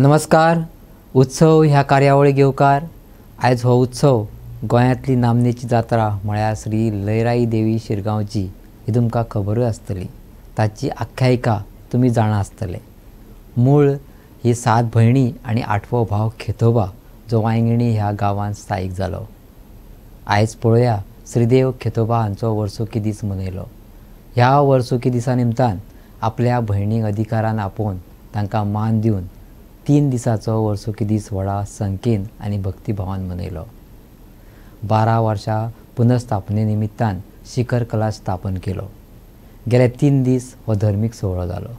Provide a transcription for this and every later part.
नमस्कार. उत्सव ह्या कार्यावळीक येवकार. आयज हो उत्सव गोंयांतली नामनेची जात्रा म्हळ्यार श्री लयराई देवी शिरगांवची ही तुमकां खबरूय आसतली. ताची आख्यायिका तुमी जाणा आसतले. मूळ ही 7 भयणी आनी 8वो भाव खेतोबा जो वांयगिणी ह्या गांवांत स्थायीक जालो. आयज पळोवया श्रीदेव खेतोबा हांचो वर्सुकी दीस मनयलो. ह्या वर्सुकी दिसा निमतान आपल्या भयणीक अधिकारान आपोवन तांकां मान दिवन 3 दिसाचो वर्सुकी दीस व्हडा संख्येन आनी भक्तिभावान मनयलो. 12 वर्षां पुनर्स्थापने निमित्तान शिखर कला स्थापन केलो. गेले 3 दीस हो धर्मीक सुवाळो जालो.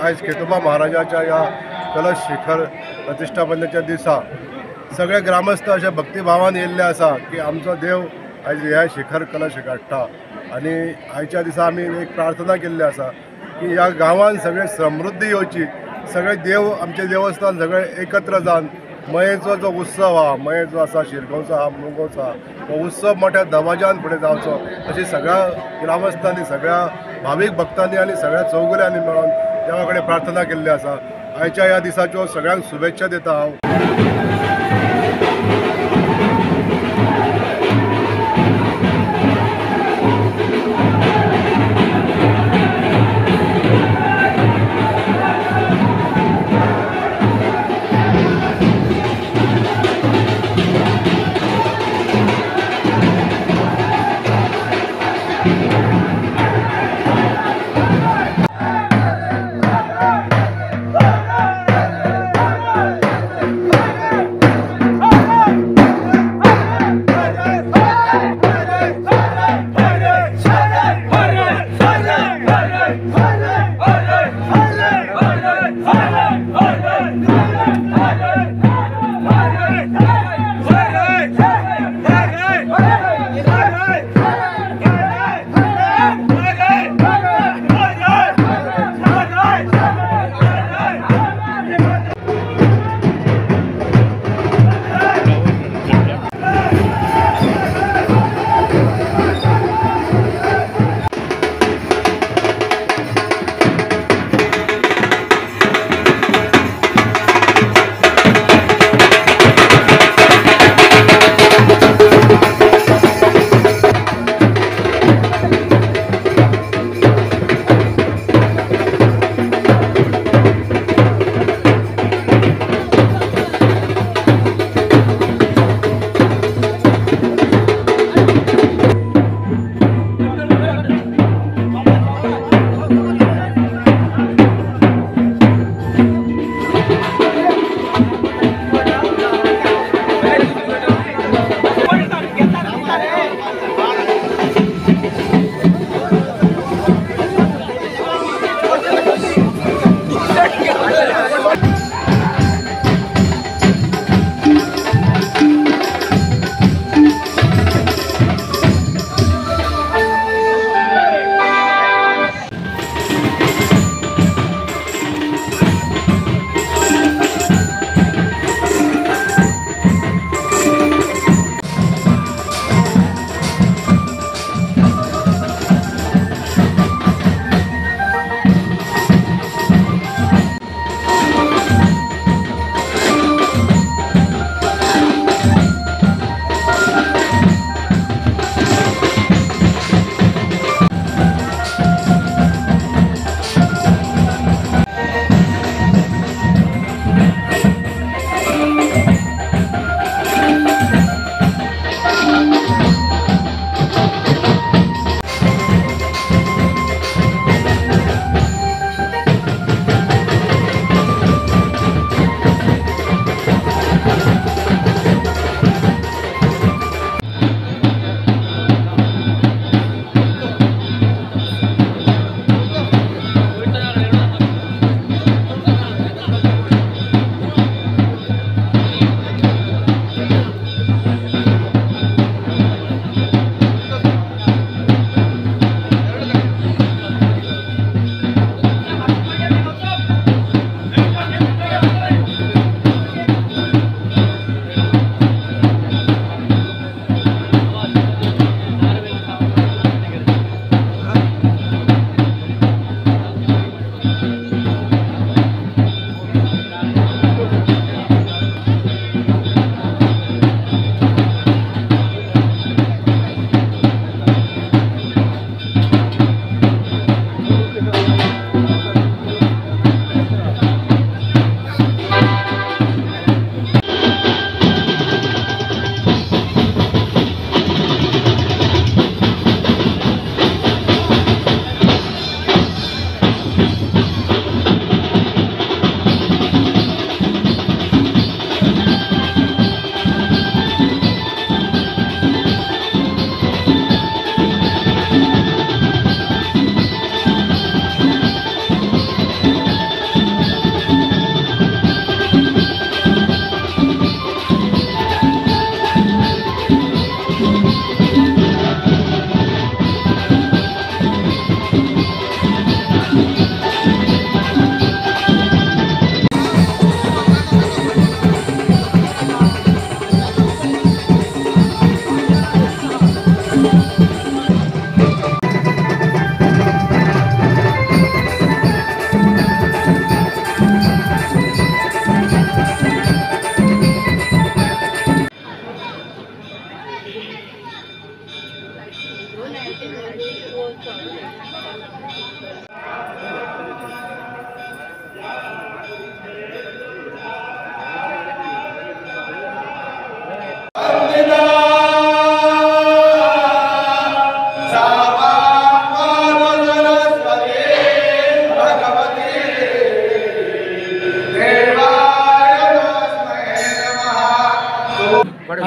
आयज खेतोबा महाराजाच्या ह्या कलश शिखर प्रतिश्ठापनेच्या दिसा सगळे ग्रामस्थ अशे भक्तिभावान येयल्ले आसा की आमचो देव आयज ह्या शिखर कलश काडटा. आनी आयच्या दिसा आमी एक प्रार्थना केल्ली आसा की ह्या गांवान सगळे समृद्धी येवची, सगळे देव आमचे देवस्थान सगळे एकत्र जावन मयेचो जो उत्सव आहा, मये जो आसा शिरगांवचो आहा, मुरगांवचो आहा, हो उत्सव मोठ्या दबाज्यान फुडें जावचो अशी सगळ्या ग्रामस्थांनी, सगळ्या भावीक भक्तांनी आनी सगळ्या चौगुल्यांनी मेळोन देवा कडेन प्रार्थना केल्ली आसा. आयच्या ह्या दिसाच्यो सगळ्यांक शुभेच्छा दिता हांव. Hey!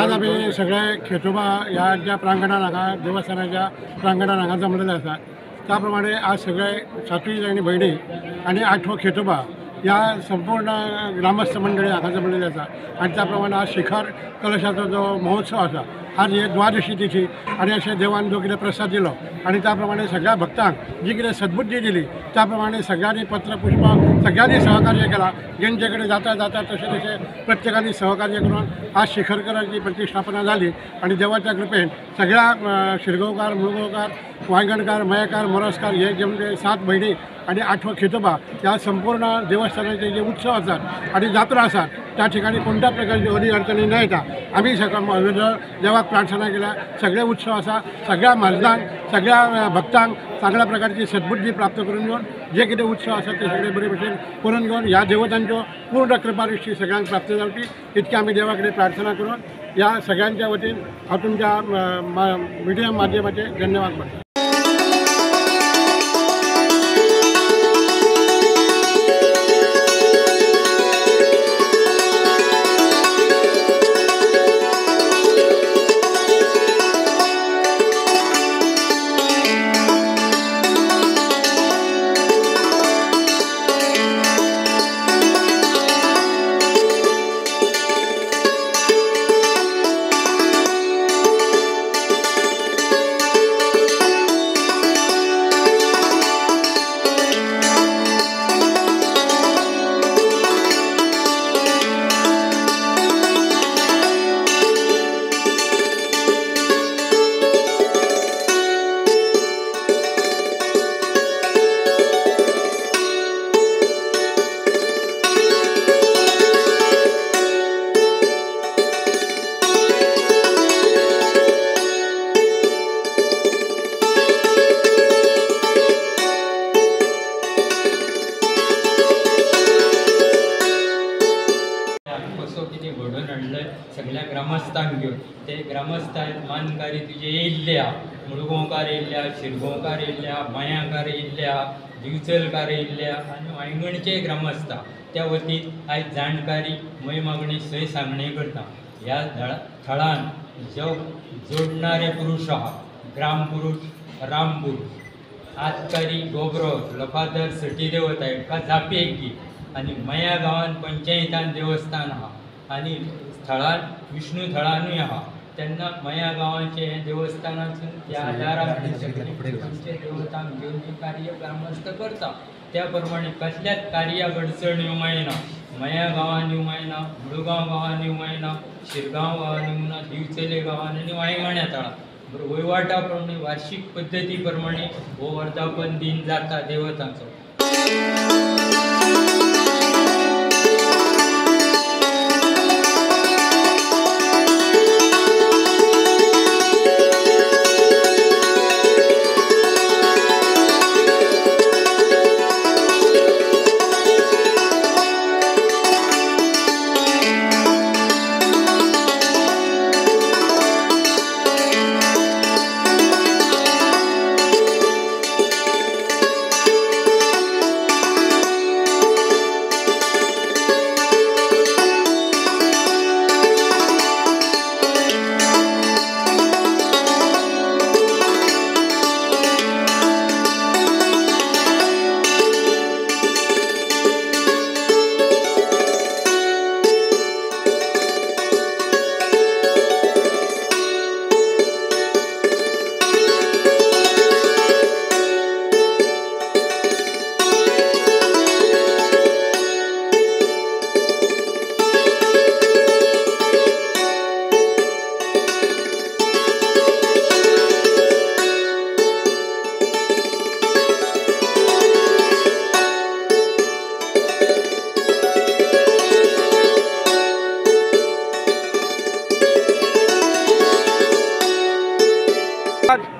आज आमी सगळे खेतोबा ह्या ज्या प्रांगणान हांगा देवस्थानाच्या प्रांगणान हांगा जमलेले आसा. त्या प्रमाणे आज सगळे सातूय जाणी भयणी आनी आठवो खेतोबा ह्या संपूर्ण ग्रामस्थ मंडळी हांगा जमलेली आसा. आनी त्या प्रमाणे आज शिखर कलशाचो जो महोत्सव आसा आज हे द्वादशी तिथी आनी अशें देवान जो कितें प्रसाद दिलो आनी त्या प्रमाणे सगळ्या भक्तांक जी कितें सद्बुद्धी दिली त्या प्रमाणे सगळ्यांनी पत्र पुष्प सगळ्यांनी सहकार्य केला. जेंचे कडेन जाता जाता तशें तशें प्रत्येकांनी सहकार्य करून आज शिखरकराची प्रतिष्ठापना जाली आनी देवाच्या कृपेन सगळ्या शिरगांवकार, मुळगांवकार, वांयगणकार, मयेकार, मोरजकार हे जे म्हणजे 7 भयणी आनी आठवो खेतोबा ह्या संपूर्ण देवस्थानाचे जे उत्सव आसात आनी जात्रा आसात त्या ठिकाणी कोणत्या प्रकारची अडी अडचणी न येता आमी सगळ्या देवाक प्रार्थना केल्या. सगळे उत्सव आसा सगळ्या म्हाजनांक सगळ्या भक्तांक चांगल्या प्रकारची सद्बुद्धी प्राप्त करून घेवन जे कितें उत्सव आसा ते सगळे बरे भशेन करून घेवन ह्या देवतांच्यो पूर्ण कृपादृष्टी सगळ्यांक प्राप्त जावची इतकी आमी देवा कडेन प्रार्थना करून ह्या सगळ्यांच्या वतीन हांव तुमच्या मिडिया माध्यमाचे धन्यवाद मानता. सगळ्या ग्रामस्थांक घेवन ते ग्रामस्थ मानकारी तुजे येयल्ले आहा, मुळगांवकार येयल्ले आहा, शिरगांवकार येयल्ले आहा, मयांकार येयल्ले आहा, दिवचलकार येयल्ले आहा आनी वांयगणचे ग्रामस्थ त्या वतीन आयज जाणकारी मय मागणी सय सांगणी करता. ह्या थळान जो जोडणारे पुरुश आहा, ग्रामपुरुष, रामपुरुष, आतकारी गोबरो, लफादर सटी देवता एका जापेक गी आनी मया गांवान पंचायतान देवस्थान आहा आनी थळान विष्णू थळानूय आहा. तेन्ना मया गांवाचें हें देवस्थानासून त्या आदारान आमचे देवतांक घेवन हें कार्य ग्रामस्थ करता. त्या प्रमाणे कसल्याच कार्याक अडचण येवंक मेळना, मया गांवान येवंक मेळना, मुळगांव गांवान येवंक मेळना, शिरगांव गांवान येवंक ना, दिवचले गांवान आनी वांयगण्या थळां वयवाटा प्रमाणे वार्षीक पद्दती प्रमाणे हो वर्धापन दिन जाता देवतांचो.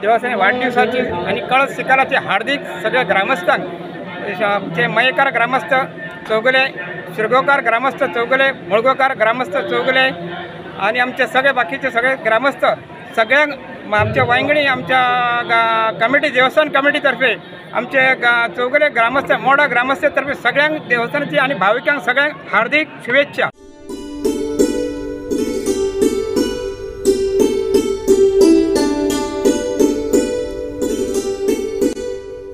देवस्थान वाढदिवसाची आणि कळस शिखराचे हार्दिक सगळ्या ग्रामस्थांक, जे मयेकर ग्रामस्थ चौगुले, शिरगांवकार ग्रामस्थ चौगुले, मुळगांवकार ग्रामस्थ चौगुले आणि आमचे सगळे बाकीचे सगळे ग्रामस्थ सगळ्यांक आमच्या वांयगणी आमच्या कमिटी देवस्थान कमिटीतर्फे आमचे चौगुले ग्रामस्थ मोडा ग्रामस्थतर्फे सगळ्यांक देवस्थानाची आणि भाविकांक सगळ्यांक हार्दिक शुभेच्छा.